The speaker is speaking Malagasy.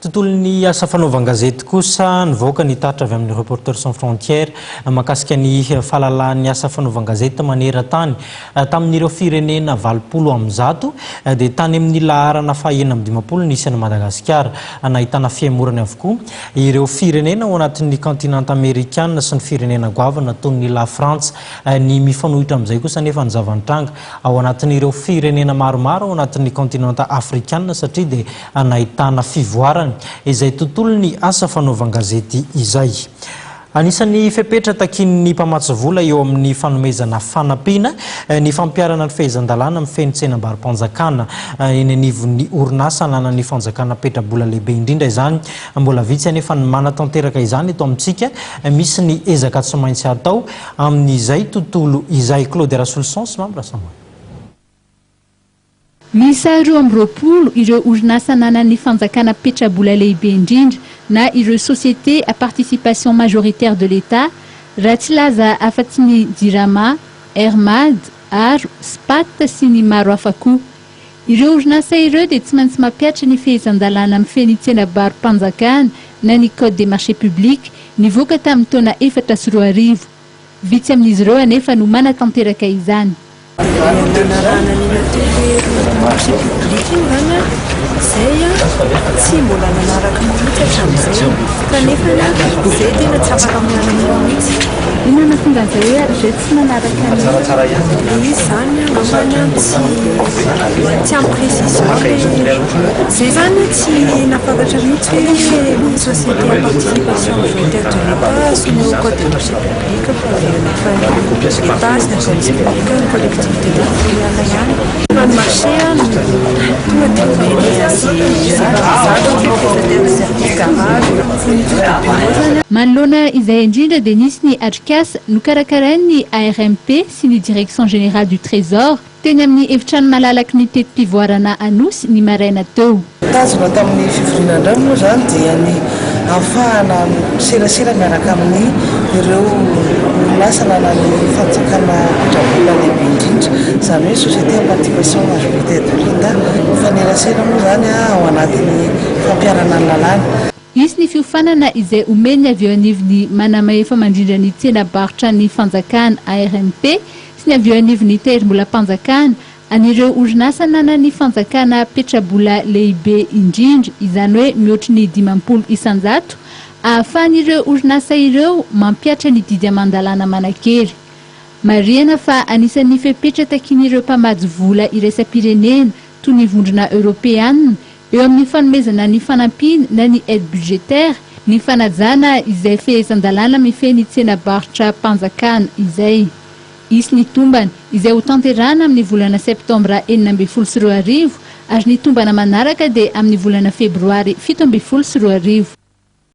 Tontolon'ny asa fanaovan-gazety kosa, nivoaka ny tatitra avy amin'ny Reporters Sans Frontières mahakasika ny fahalalahan'ny asa fanaovan-gazety maneran-tany. Tamin'ireo firenena 180 dia tany amin'ny laharana faha 56 nisy an'i Madagasikara. Nahitana fihemorany avokoa ireo firenena ao anatin'ny kaontinanta amerikana sy ny firenena goavana toy ny Lafrantsa. Ny mifanohitra amin'izay kosa anefa ny zava-nitranga ao anatin'ireo firenena maromaro ao anatin'ny kaontinanta afrikana satria dia nahitana fivoarany izay tontolon'ny asa fanaovan-gazety izay. Anisan'ny fepetra takian'ny mpamatsy vola eo amin'ny fanomezana fanampiana ny fampiharana ny fehezan-dalàna mifehy ny tsenam-barom-panjakana eny anivon'ny orinasa ananan'ny fanjakana petra-bola lehibe indrindra izany. Mbola vitsy anefa ny manatanteraka izany eto amintsika. Misy ny ezaka tsy maintsy atao amin'izay tontolo izay. Claude Rasoloson sy Mamy Rasamoel. Miisa 22 ireo orinasa ananan'ny fanjakana petrabola lehibe indrindra na ireo sociétés à participation majoritaire de l'Etat, raha tsy hilaza afa-tsy ny Jirama, Air Mad, Aro, Spat sy ny maro hafa koa. Ireo orinasa ireo dia tsy maintsy mampihatra ny fehezan-dalàna mifehy ny tsenabaro-panjakana na ny Code des marchés publics nivoaka tamin'ny taona 2004. Vitsy amin'izy ireo anefa no manatanteraka izany. Nanarahana ny natao hoe marché public iny izany an, izay an tsy mbola nanaraka mihitsy hatramin'izay kanefa izay tena tsy afaka miala amin'io mihitsy. Inona no nahatonga an'izay hoe hatrizay tsy nanaraka ny. Ilay izy izany an angambany an tsy tsy ampy précision ilay izay izany tsy nahafantatra mihitsy hoe société à participation majoritaire de l'Etat soumis au code des marchés publics fa efa ny Etat sy ny organisme public ny collectivité territoriale ihany fa ny marché no tonga dia omena izay zavatra prestataire de service garage fourniture de bureau zany. Manoloana izay indrindra dia nisy ny atrikasa nokarakarain'ny ARMP sy ny Direction Générale du Trésor Teny amin'ny efitrano malalaky ny teti-pivoarana Anosy ny maraina teo. Tanjona tamin'ny fivoriana indray moa izany dia ny ahafahana miserasera miaraka amin'ny ireo orinasa ananan'ny fanjakana petrabola lehibe indrindra, izany hoe société à participation majoritaire de l'Etat. Mifanerasera moa izany ao anatin'ny fampiharana ny lalàna. Hisy ny fiofanana izay omen'ny avy eo anivon'ny manamahefa mandrindra ny tsena-barotra ny fanjakana, ARMP, sy ny avy eo anivon'ny tahirimbolam-panjakana, an'ireo orinasa ananan'ny fanjakana petrabola lehibe indrindra, izany hoe mihoatry ny 50%, ahafahan'ireo orinasa ireo mampihatra ny didy aman-dalàna manan-kery. Marihana fa anisan'ny fepetra takian'ireo mpamatsy vola iraisam-pirenena toy ny Vondrona Eoropeanina Eo amin'ny fanomezana ny fanampiana na ny aide budgétaire, ny fanajana izay fehezan-dalàna mifehy ny tsena-barotra-panjakana izay. Hisy ny tombana, izay ho tanterahana amin'ny volana septambra 2016 ary ny tombana manaraka dia amin'ny volana febroary 2017.